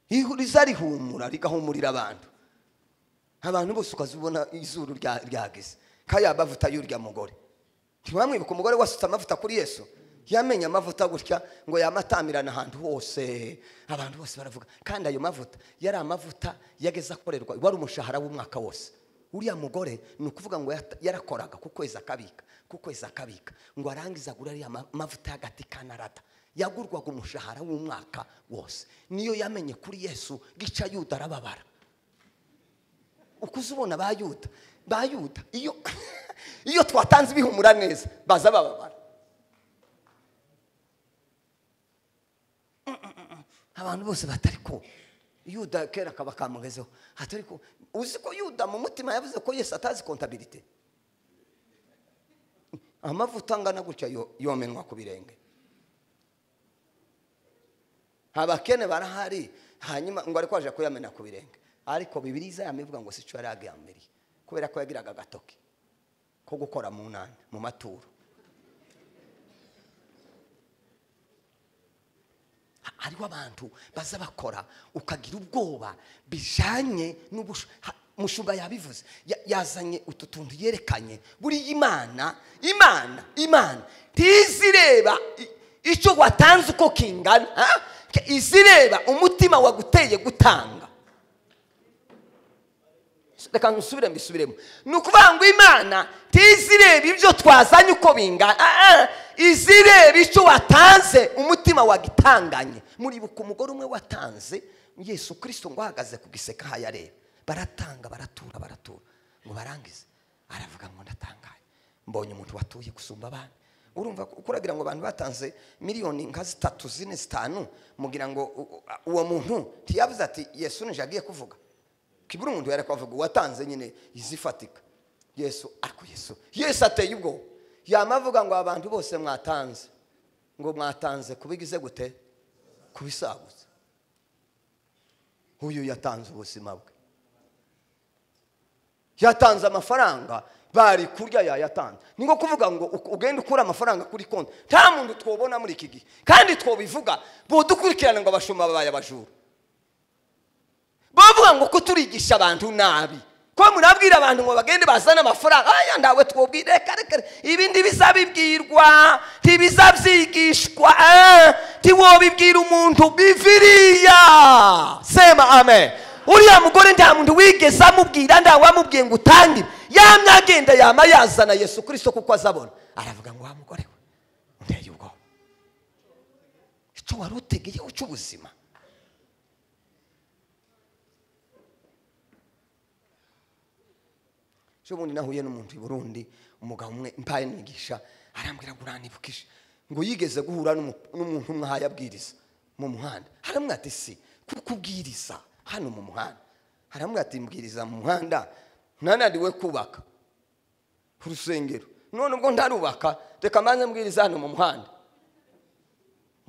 riza rihumura rigahumurira abantu. Abantu bose ukazubona izuru ryageze kaya mavuta y'urya mugore. Ntimwamwibuka umugore wasutse amavuta kuri Yesu? Yamenye amavuta gutya ngo yamatamirana ahantu hose, abantu bose baravuga. Kandi ayo mavuta yari amavuta yageze akorerwa, wari umushahara w'umwaka wose. Uriya mugore ni ukuvuga ngo yarakoraga ku kwezi akabika, ku kwezi akabika, ngo arangize agura ariya mavuta y'agati kanarata yagurwaga umushahara w'umwaka wose. Niyo yamenye kuri Yesu gica Yuda arababara. Ukuzubona ba Yuda, ba Yuda iyo iyo twatanze ibihumura neza baza bababara. Abantu bose batari ko Yuda kera kaba kamugezeho, atari ko uzi ko Yuda mu mutima yavuze ko Yesu atazi comptabilité. Amavuta angana gutya yomenwa ku birenge. Abakene barahari, hanyuma ngo ariko aje kuyamena ku birenge. Ariko Bibiliya yamivuga ngo sico yaragambiriye, kubera ko yagiraga agatoki ko gukora mu nani mu maturo. Hariho abantu baza bakora ukagira ubwoba bijanye n'umushumba yabivuze, yazanye utu tuntu yerekanye. Buri Imana, Imana, Imana ntizireba icyo watanze uko kingana, izireba umutima waguteye gutanga. Reka nsubire mbisubiremo. Ni ukuvuga ngo Imana ntizireba ibyo twazanye uko bingana, izireba icyo watanze umutima wagitanganye. Muribuka umugore umwe watanze Yesu Kristo ngo ahagaze ku giseka hayareba, baratanga baratura baratura ngo barangize, aravuga ngo ndatangaye mbonye umuntu watuye gusumba abandi. Urumva kuragira ngo abantu batanze miliyoni nka 3 4 5, mugira ngo uwo muntu ntiyavuze ati Yesu nije agiye kuvuga. Kibura umuntu yarako avuga watanze nyine izifatika. Yesu ariko Yesu ateye ubwo yamavuga ngo abantu bose mwatanze, ngo mwatanze kubigize gute? Kubisagutse. Uyu yatanze ubuzima bwe, yatanze amafaranga bari kurya yayatanze. Ni ngo kuvuga ngo ugende ukura amafaranga kuri konti, nta muntu twobona muri iki gihe kandi twobivuga bodukurikirana ngo abashumba babaye abajura. Bavuga ngo ko turigisha abantu nabi, ko murabwira abantu ngo bagende bazana amafaranga. Aya ndawe twobwire, reka reka ibindi bizabibwirwa, ntibizabyigishwa, ntiwobibwira umuntu biviriya. Sema amen. Uriya mugore nta muntu wigeze amubwira, nta wamubwiye ngo utange. Yamye agenda yama yazana Yesu Kristo kuko azabona. Aravuga ngo wa mugore we unteye ubwoba, icyo wari utegeye cy'ubuzima. Ubundi nahuye n'umuntu i Burundi, umugabo umwe mpaye nigisha, arambwira ngo uranibukije ngo yigeze guhura n'umuntu umwe ahayabwiriza mu muhanda. Aramubwira ati si kukubwiriza hano mu muhanda, aramubwira ati mbwiriza mu muhanda nananiwe kubaka urusengero, none ubwo ntarubaka reka mbanze mbwiriza hano mu muhanda.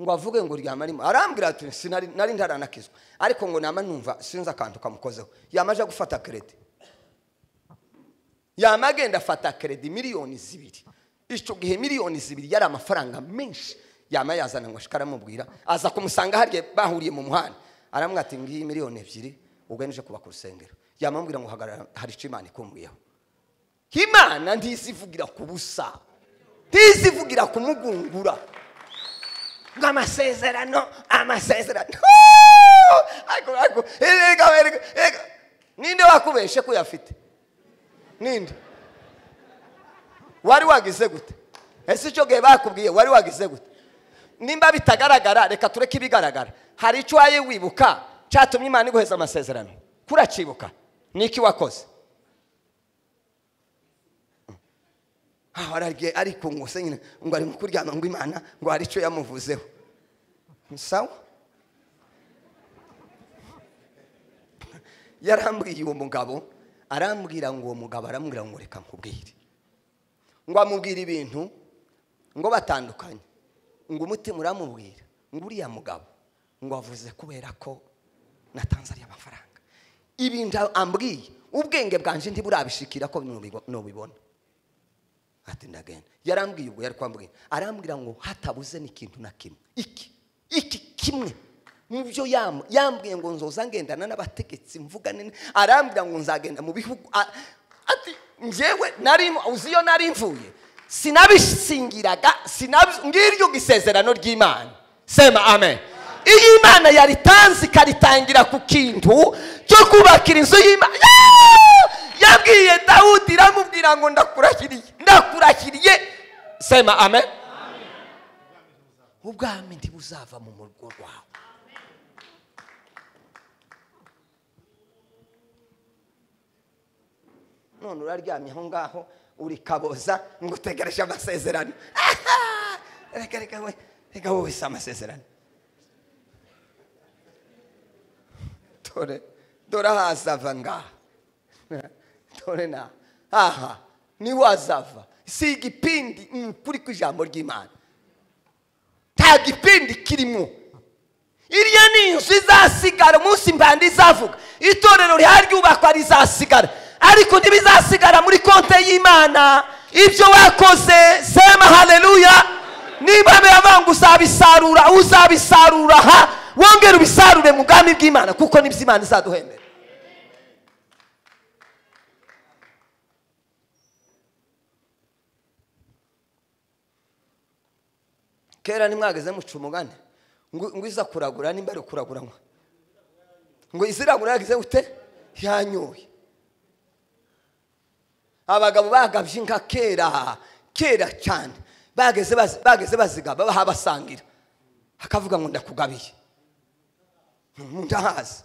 Ngo avuge ngo ryama arimo, arambwira ati sinari nari ntaranakizwa, ariko ngo nama numva sinzi akantu kamukozeho. Yamaje gufata credit, yamagenda afata credit miliyoni 2. Icyo gihe miliyoni 2 yari amafaranga menshi. Yama yazana ngo ashikara amubwira, aza kumusanga hariye bahuriye mu muhanda, aramubwira ati ngiyi miliyoni 2 ugenje kubaka urusengero. Yamambwira ngo hagarara, hari icyo Imana ikumbwiyeho. Imana ntizivugira ku busa, ntizivugira kumugungura. Ngo amasezerano amasezerano. Ariko ninde wakubeshe ko yafite? Ninde? Wari wagize gute? Ese icyo gihe bakubwiye wari wagize gute? Nimba bitagaragara reka tureke ibigaragara. Hari icyo waye wibuka cyatumye Imana iguheza amasezerano? Kuracibuka. Niki wakoze? Aragiye ariko ngo se nyine ngo ari kuryama ngo Imana ngo hari icyo yamuvuzeho. Sawa? Yarambwiye uwo mugabo, arambwira ngo uwo mugabo aramubwira ngo reka nkubwire. Ngo amubwira ibintu ngo batandukanye. Ngo umutima uramubwira ngo uriya mugabo ngo avuze kubera ko natanze ariya mafaranga. Ibintu ambwiye ubwenge bwanje ntiburabishikira ko nubibona. Ati ndagenda. Yarambwiye ubwo yari kwambwira. Arambwira ngo hatabuze n'ikintu na kimwe. Iki kimwe mubyo yambwiye ngo nzoza ngendana n'abategetsi mvugane. Arambwira ngo nzagenda mu bihugu. Ati njyewe nari uziyo nari mvuye sinabisingiraga ngiryo gisezerano ry'Imana. Sema amen. Iyi Imana yaritanze ikaritangira ku kintu cyo kubakira inzu y'Imana. Yabwiye Dawudi iramubwira ngo ndakurahiriye, ndakurahiriye. Sema amen. Ubwami ntibuzava mu murwa wawe. None uraryamye aho ngaho uri kaboza ngo utegereje amasezerano. Reka reka we, reka wowe si amasezerano. Dore dore ahazava ngaha. Dore na aha niho azava. Si igipindi kuri ku ijambo ry'Imana. Nta gipindi kirimo. Iriya ni inzu izasigara umunsi imbanda izavuga. Itorero riharyubakwa rizasigara. Ariko ntibizasigara muri konte y'Imana. Ibyo wakoze, sema haleluya. Niba bavanga uzabisarura, uzabisarura ha wongera ubisarure mu bwami bw'Imana, kuko nibyo Imana izaduhembera. Kera nimwageze muca umugani ngo iza kuragura nimba ari kuragura ngo iziragura yagize ute yanyoye. Abagabo bagabye inka kera kera cyane bageze bazigaba bahabasangira, akavuga ngo ndakugabiye ndahazi.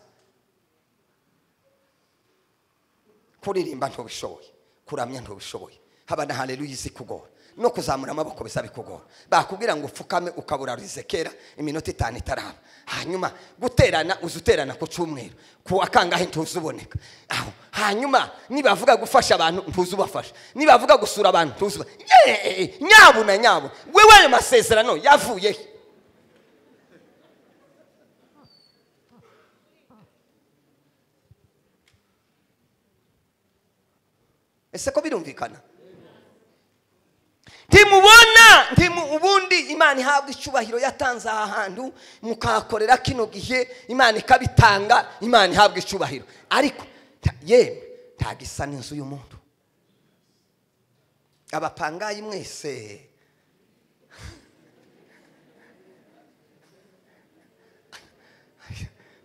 Kuririmba ntubishoboye, kuramya ntubishoboye, haba na haleluya izikugora no kuzamura amaboko bizabikugora. Bakubwira ngo upfukame ukabura rizekera iminota 5 itaraba. Hanyuma guterana uzuterana ku cyumweru ku akangahe ntuzuboneka. Aho hanyuma nibavuga gufasha abantu ntuzubafasha, nibavuga gusura abantu ntuzuba. Nyabu na nyabu wewe ayo masezerano yavuye. Ese ko birumvikana? Ntimubona ubundi Imana ihabwa icyubahiro yatanze aha hantu mukahakorera kino gihe, Imana ikabitanga, Imana ihabwa icyubahiro. Ariko yemwe ntagisa n'inzu y'umuntu. Abapangayi mwese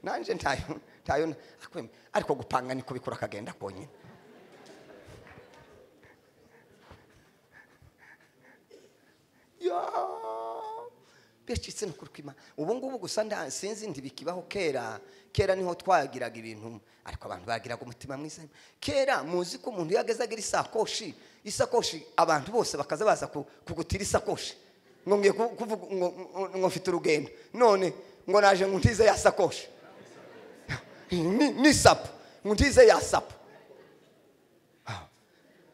nanje ntayo ariko gupanga ni kubikora akagenda konyine. Bicitse no kurwima ubu ngubu gusa sinzi ntibikibaho. Kera kera niho twagiraga ibintu, ariko abantu bagiraga umutima mwiza. Kera muzi ko umuntu yagezaga isakoshi abantu bose bakaza baza kugutira isakoshi ngo ngiye kuvuga ngo mfite urugendo none ngo naje ngo ntize ya sakoshi ni sapo ngo ntize ya sapo.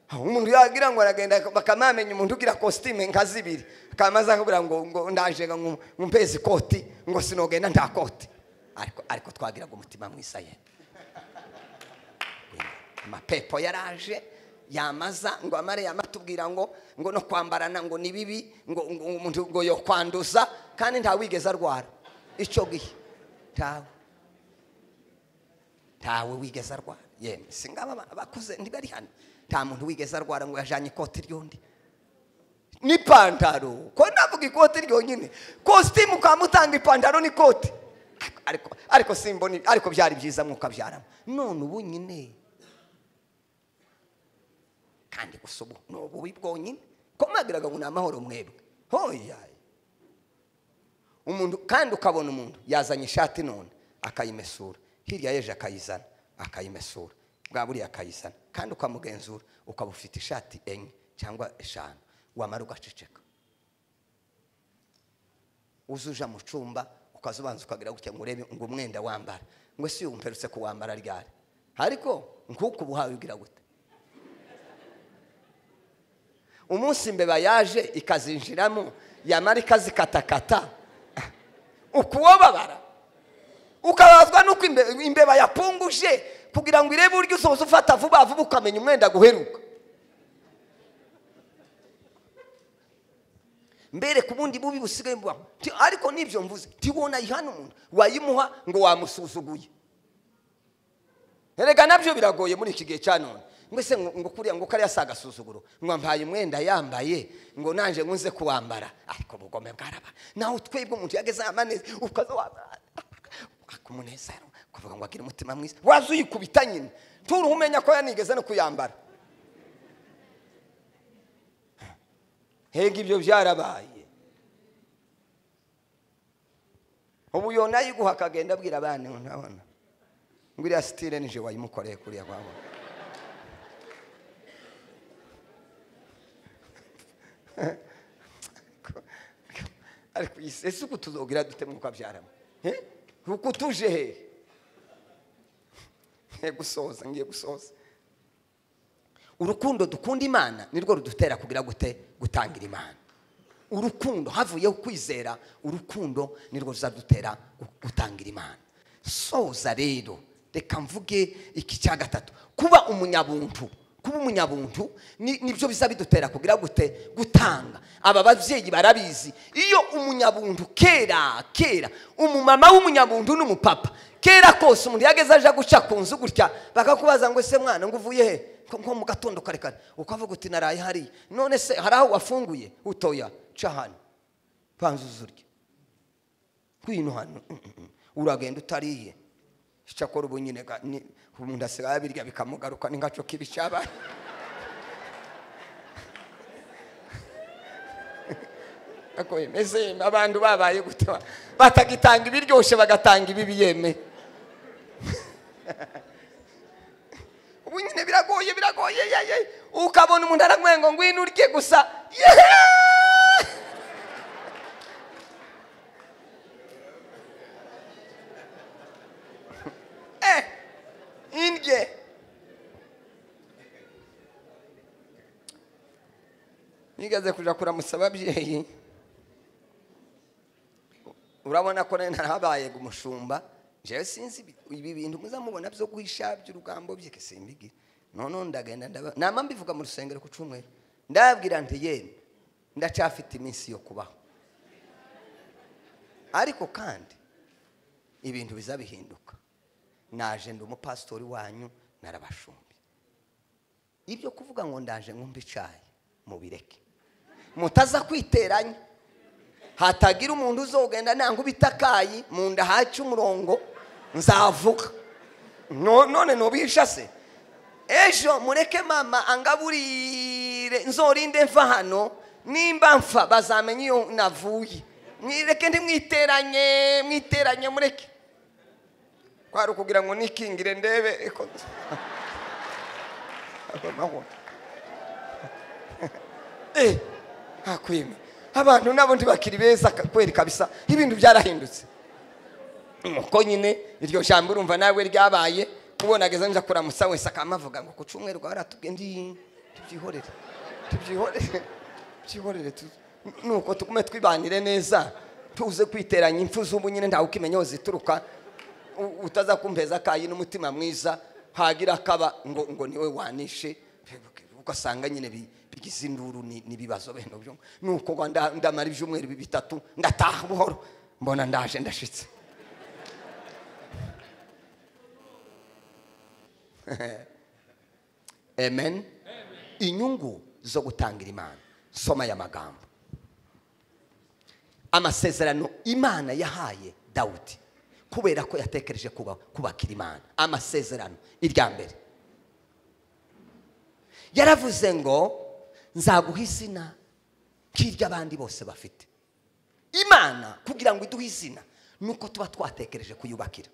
Umuntu yagira ngo aragenda bakamamenya umuntu ugira costume nka zibiri kamaza akubwira ngo ndaje ngo mpeze ikoti ngo sinogenda nta koti. Ariko twagiraga umutima mwiza ye. Amapepo yaraje yamaza ngo amare yamatubwira ngo no kwambarana ngo ni bibi ngo umuntu ngo yo kwanduza, kandi nta wigeze arwara icyo gihe. Ntawe wigeze arwara. Yemwe singaba abakuze ntibari hano. Nta muntu wigeze arwara ngo yajanye ikoti ry'undi n'ipantaro. Ko navuga Ndavuga ikoti ryonyine, kositimu ukamutanga ipantaro n'ikoti. Ariko simboni, ariko byari byiza mwukabyaramo. None ubu nyine kandi gusa ubu ni ububi bwonyine ko mwagiraga ngo ni amahoro mwebwe. Hoya umuntu kandi ukabona umuntu yazanye ishati none akayimesura, hirya yeje akayizana akayimesura, bwa buriya akayizana, kandi ukamugenzura ukaba ufite ishati 4 cyangwa 5, wamara ugaceceka. Uzuja mu cumba ukazubanza ukagira gutya ngo urebe ngo umwenda wambara, ngo si umperutse kuwambara ryari, ariko nkuko ubuhawe ugira gute. Umunsi imbeba yaje ikazinjiramo yamara ikazikatakata, ukuwababara ukabazwa nuko imbeba yapunguje kugira ngo irebe uryo usoza ufata vuba vuba ukamenya umwenda guheruka. Mbere kubundi bubi busigaye mbubaho. Ariko nibyo mvuze tibona ihana umuntu wayimuha ngo wamusuzuguye. Erega nabyo biragoye muri iki gihe cya none. Ngo se ngo kuriya ngo kariya saga suzuguro ngo mpaye umwenda yambaye ngo nanje nkunze kuwambara, ariko bugome bwaraba. Naho twebwe umuntu yageze amaneze ukaza akumunezero kuvuga ngo agira umutima mwiza, waza uyikubita nyine turu umenya ko yanigeze no kuyambara. Hega ibyo byarabaye. Ubu yona yiguha akagenda abwira abana ngo ntabona ngo iriya sitire nije wayimukoreye kuriya kwabo. Ariko ese uko tuzogira dute mwuka byaramo? Uko tuje he? Gusoza ngiye gusoza. Urukundo dukunda Imana nirwo rudutera kugira gute gutangira Imana. Urukundo havuyeho kwizera, urukundo nirwo ruzadutera gutangira Imana. Soza rero reka mvuge iki cya gatatu, kuba umunyabuntu. Kuba umunyabuntu nibyo bizabidutera kugira gute gutanga. Aba bavyeyi barabizi, iyo umunyabuntu kera kera umumama w'umunyabuntu n'umupapa kera kose umuntu yageze aje guca ku nzu gutya bakakubaza ngo ese mwana ngo uvuye he, nko mu gatondo kare kare, ukavuga uti naraye hari. None se hari aho wafunguye? Utoya ca hano panzuzurye kwino hano uragenda utariye. Icyakora ubu nyine umuntu asigaye abirya bikamugaruka ni ngaco kibi cyabaye. Ako yemeze abantu babaye gute batagitanga ibiryoshe bagatanga ibibi yeme. Ubu nyine biragoye biragoye, ukabona umuntu aragwengo ngwino urye gusa. Indye nigeze kuja kuramutsa ababyeyi, urabona ko narabaye umushumba. Jewe sinzi ibi bintu muzamubona byo guhisha by'urugambo byike simbigi. None ndagenda nama mbivuga mu rusengero ku cyumweru, ndabwira nti yemwe ndacyafite iminsi yo kubaho, ariko kandi ibintu bizabihinduka. Naje ndi umupasitori wanyu narabashumbi. Ibyo kuvuga ngo ndaje nkumva icayi mubireke, mutaza kwiteranya, hatagira umuntu uzogenda nanga ubitakayi mu nda haca umurongo nzavuga. None nobisha se ejo mureke mama angaburire nzorinde mfa hano, nimba mfa bazamenye iyo navuye. Mwireke ntimwiteranye, mwiteranye mureke. Kwari kugira ngo nikingire ndebe akwime. Abantu nabo ntibakiri beza kweri kabisa, ibintu byarahindutse. Uko nyine iryo jambo urumva nawe ryabaye, ubonageze nja kuramutsa wese akamavuga ngo ku cyumweru rwaratubwiye ndi tubyihorere tubyihorere tubyihorere, nuko tugume twibanire neza, tuze kwiteranya impfu z'ubu nyine ntawe ukimenya zituruka. Utaza kumpeza kayi n'umutima mwiza hagira akaba ngo niwe wanishe, ugasanga nyine bigize induru n'ibibazo beno byo. Nuko ndamara ibyumweru bitatu ndataha buhoro, mbona ndaje ndashitse. Amen. Inyungu zo gutangira Imana. Soma ya magambo. Amasezerano Imana yahaye Dawudi kubera ko yatekereje kubakira Imana. Amasezerano irya mbere yaravuze ngo nzaguha izina nk'iry'abandi bose bafite. Imana kugira ngo iduhe izina nuko tuba twatekereje kuyubakira.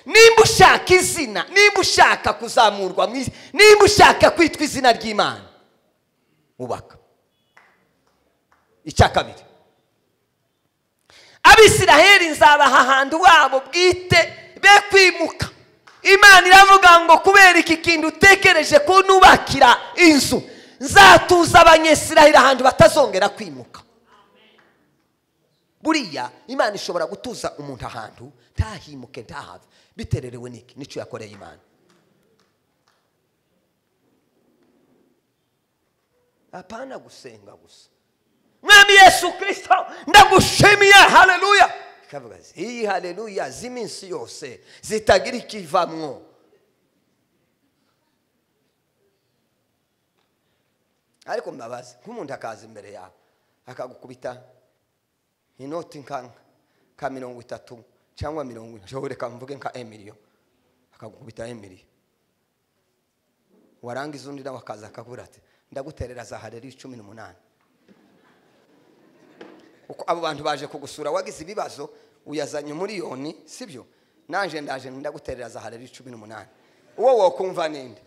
Nimba ushaka izina, nimba ushaka kuzamurwa, nimba ushaka kwitwa izina ry'Imana, ubaka. Icya kabiri, Abisiraheli nzabaha ahantu wabo bwite be kwimuka. Imana iravuga ngo kubera iki kintu utekereje ko nubakira inzu, nzatuza Abanyisiraheli ahantu batazongera kwimuka. Buriya Imana ishobora gutuza umuntu ahantu ntahimuke ntahave bitererewe niki nicyo yakoreye Imana. Apana gusenga gusa. Mwami Yesu Kristo ndagushimiye, haleluya. Ikavuga iyi haleluya z'iminsi yose zitagira ikivamwo. Ariko mbabazi nk'umuntu akaza imbere yawe akagukubita inoti nka 30 cyangwa 40, reka mvuge nka emiliyo, akagukubita emiliyo, warangiza undi nawe akaza akakubwira ati ndaguterera za haleluya 18. Uko abo bantu baje kugusura wagize ibibazo uyazanye miliyoni, sibyo? Nanje ndaje ndaguterera za haleluya 18. Uwo wokumva ninde?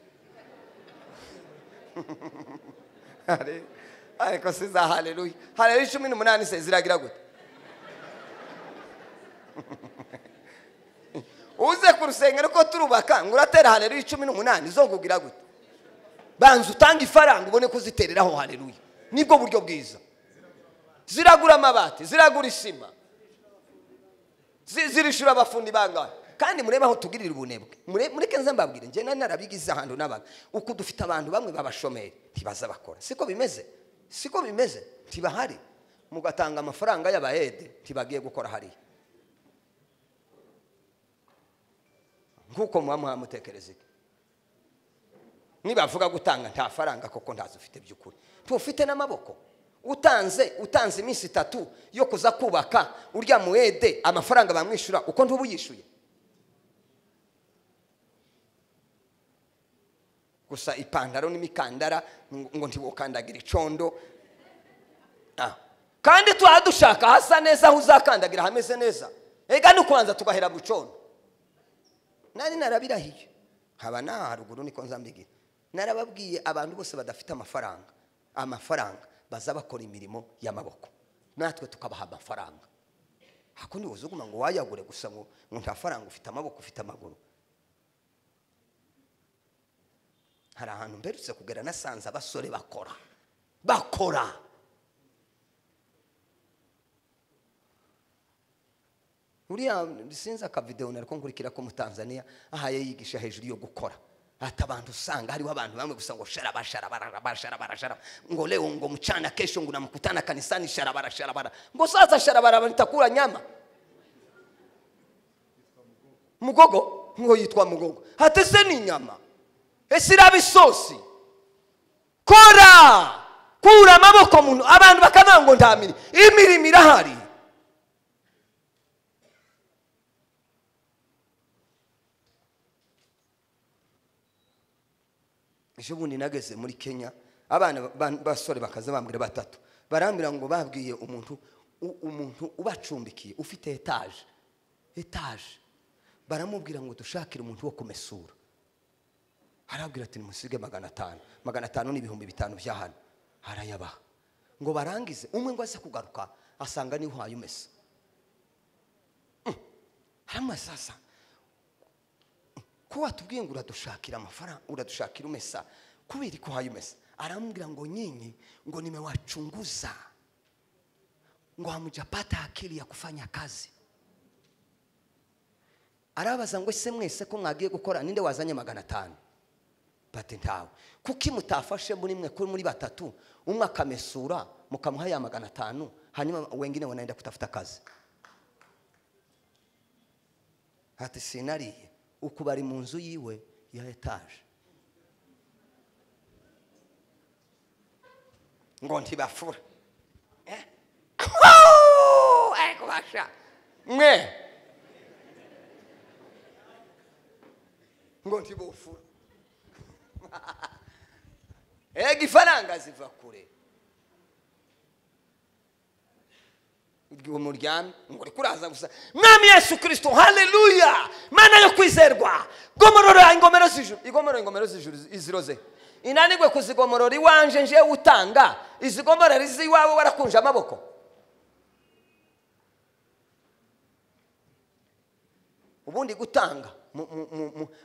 Ariko si za haleluya. Haleluya 18 se ziragira gute? Uze ku rusengero ko turubaka ngo uratera haleluya 18 zo kugira gute? Banza utanga ifaranga ubone kuzitereraho haleluya. Nibwo buryo bwiza. Ziragura amabati, ziragura isima, zirishura abafundi bangahe. Kandi murebe aho tugirira ubunebwe. Mureke nze mbabwire, nje narabigize ahantu n'abantu. Uko dufite abantu bamwe babashomeri ntibaza bakora. Siko bimeze? Siko bimeze? Ntibahari. Mugatanga amafaranga y'abahede ntibagiye gukora hariya. Nkuko muhamutekereza iki? Nibavuga gutanga nta faranga koko ntazo ufite by'ukuri. Tufite n'amaboko. Utanze iminsi 3 yo kuza kubaka urya muwede amafaranga bamwishura uko ntubuyishuye. Gusa ipantaro n'imikandara ngo ntiwokandagira icondo. Kandi twadushaka hasa neza aho uzakandagira hameze neza. Ega no kubanza tugahera bucondo. Nari narabirahiye. Haba na haruguru niko nzambigira. Narababwiye abantu bose badafite amafaranga, amafaranga baza bakora imirimo y'amaboko, natwe tukabaha amafaranga. Hakundi uzuguma ngo wayagure gusa ngo nta faranga ufite, amaboko ufite, amaguru. Hari ahantu mberutse kugera nasanze abasore bakora. Uriya sinzi akavideo nariko nkurikira ko mu Tanzania ahaye yigisha hejuru yo gukora. Ati abantu usanga hariho abantu bamwe gusa ngo sharaba sharaba sharaba sharaba, ngo leo ngo mchana kesho ngo namkutana kanisani sharaba sharaba, ngo sasa sharaba nitakula nyama. Mugogo ngo yitwa mugogo, hatese ni nyama esiraba isosi. Kora, kura amaboko muntu. Abantu bakavuga ngo nta imirimo irahari. Ejo bundi nageze muri Kenya, abana basore bakaza bambwira batatu, barambwira ngo babwiye umuntu ubacumbikiye ufite etage, baramubwira ngo dushakire umuntu wo kumesura. Arabwira ati nimusige 500, 500 ni 5000 bya hano. Arayabaha ngo barangize, umwe ngo aze kugaruka asanga ni uhaye umesa. Haramwe sasa ko watubwiye ngo uradushakira amafaranga, uradushakira umesa, kubera ko uhaye umesa? Arambwira ngo nyinyi ngo nimewachunguza, ngo hamujapata akili ya kufanya kazi. Arabaza ngo ese mwese ko mwagiye gukora ninde wazanye 500? Bati ntawe. Kuki mutafashe muri mwe kuri muri batatu, umwe akamesura mukamuha ya 500, hanyuma wengine wanaenda kutafuta kazi? Ati sinariye uko bari mu nzu yiwe ya etage. Ngo ntibafura. Ariko basha mwe ngo ntibofura. Ega ifaranga ziva kure. Umuryamye ngo uri kuraza gusa. Mwami Yesu Kristo, haleluya, Mana yo kwizerwa, gomorora ingomero z'ijuru, igomorora ingomero z'ijuru iziroze inanigwe kuzigomorora iwanje nje utanga izigomorora iziwawe warakunje amaboko. Ubundi gutanga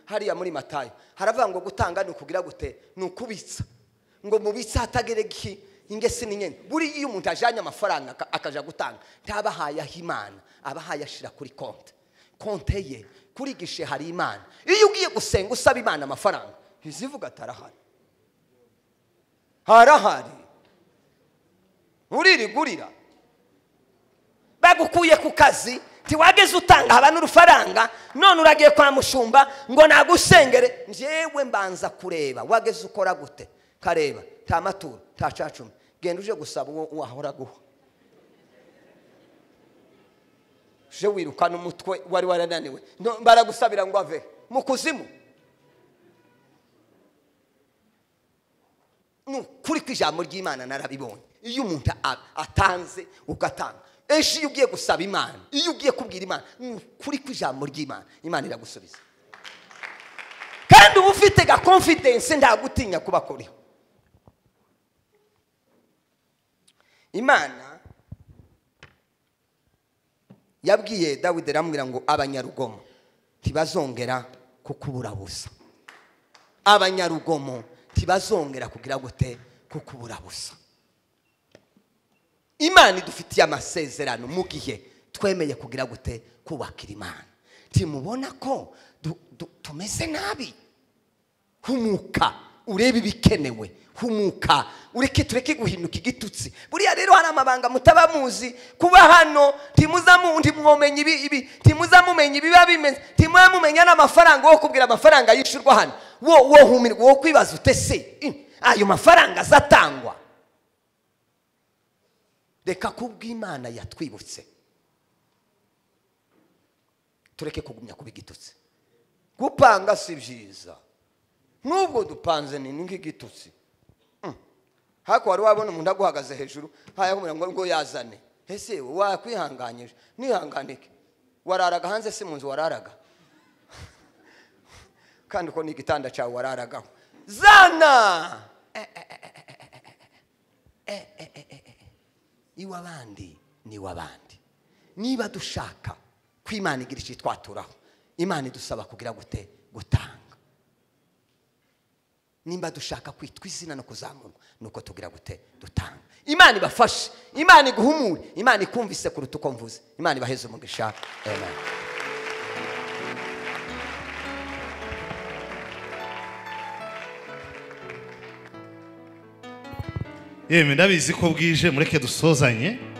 hariya muri Matayo haravuga ngo gutanga ni ukugira gute, ni ukubitsa, ngo mubitsa hatagereki ingese ni nyene. Buri iyo umuntu ajanye amafaranga akaja gutanga ntabahaye aho Imana, abahaye ashira kuri konte, konte ye kuri gishe hari Imana. Iyo ugiye gusenga usaba Imana amafaranga ntizivuga atarahari, harahari uririgurira. Bagukuye ku kazi tiwageze utanga haba n'urufaranga, none uragiye kwa mushumba ngo nagusengere. Njyewe mbanza kureba wageze ukora gute, kareba nta maturo nta cacumi, genda uje gusaba uwo wahora guha. Uje wirukana umutwe wari warananiwe, baragusabira ngo ave mu kuzimu. Nukuri ko ijambo ry'Imana narabibonye, iyo umuntu atanze ugatanga, ejo iyo ugiye gusaba Imana, iyo ugiye kubwira Imana, nukuri ko ijambo ry'Imana, Imana iragusubiza. Kandi uba ufite ga confidence, ntagutinya kuba kuriho. Imana yabwiye Dawidi aramubwira ngo abanyarugomo ntibazongera kukubura busa. Abanyarugomo ntibazongera kugira gute, kukubura busa. Imana idufitiye amasezerano mu gihe twemeye kugira gute, kubakira Imana. Timubona ko tumeze nabi. Humuka urebe ibikenewe, humuka ureke tureke guhinduka igitutsi. Buriya rero hari amabanga mutaba muzi kuba hano, ntimuzamumenya ibi, ntimuzamumenya ibiba bimeze, ntimuzamumenya n'amafaranga wo kubwira amafaranga yishurwa hano. Wo humirwa, wo kwibaza ute se ayo mafaranga azatangwa. Reka kubw'Imana yatwibutse tureke kugumya kuba igitutsi. Gupanga si byiza, nubwo dupanze ni nk'igitutsi. Hako wari wabona umuntu aguhagaze hejuru hayakumira ngo yazane, ese wakwihanganyije nihanganike, wararaga hanze se mu nzu wararaga, kandi uko ni igitanda cyawe wararagaho. Zana iwabandi ni wabandi. Niba dushaka ko Imana igira icyo twaturaho, Imana idusaba kugira gute, gutanga. Nimba dushaka kwitwa izina no kuzamurwa, nuko tugira gute, dutanga. Imana ibafashe, Imana iguhumure, Imana ikumvise kuruta uko mvuze. Imana ibaheze umugisha. Amen. Yemwe ndabizi ko bwije, mureke dusozanye.